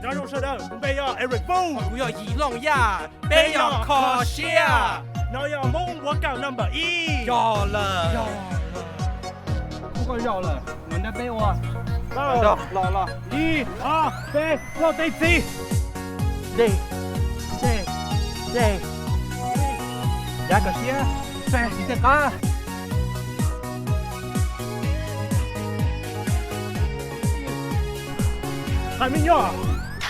Nyob zoo sawv daws, kuv npe yog Eric Fu. Kuv yog Yim Looj Yaj. Peb yog Kho Siab. No yog Hmoob Npuav Kawm number ib. Yog lawm. Kuv koj yog lawm, mus nrog peb ua. Los, los, los. Ib, ob, peb, lauj, tej txiv. Dej, dej, dej. Yav kom siab, tsis tej qab. Qhov me nyuam.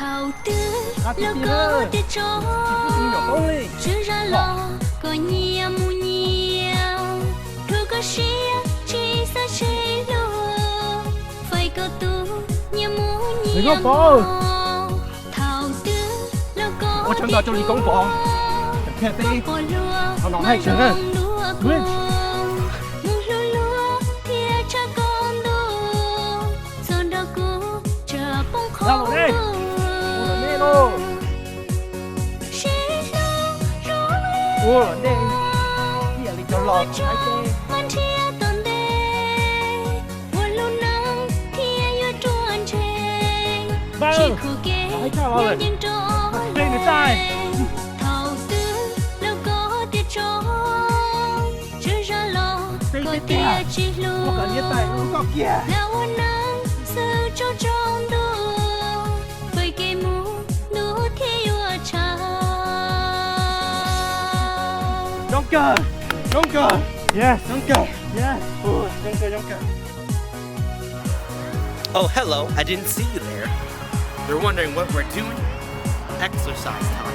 Thaum twg los koj tias tso, tswv zaj los koj nyias mus nyias, rhuav koj siab tsis xav sib hlub, faib koj tus nyias mus nyias mus. Thaum twg los koj tias tso, koj pom luag mas zoo dua kuv, mus hlub luag thiab tshaj koj ntuj, txog nrog kuv tsam poob qhov ntuj. Sib hlub zoo li ua tsaug mas nrhiav tom ntej, ua lub neej thiaj yuav ruaj ntseg, tsis khuv kev nyob yeej rau hle. Thaum twg los koj tias tso, tswv zaj los koj tias tsis hlub, lam ua neej xwb tsaug tsaug ntuj, peb kev mus ntuj thiaj yuav tshav. Zoo kawg, zoo kawg, yes, zoo kawg, yes, zoo kawg, zoo kawg. Oh, hello, I didn't see you there. You're wondering what we're doing? Exercise time.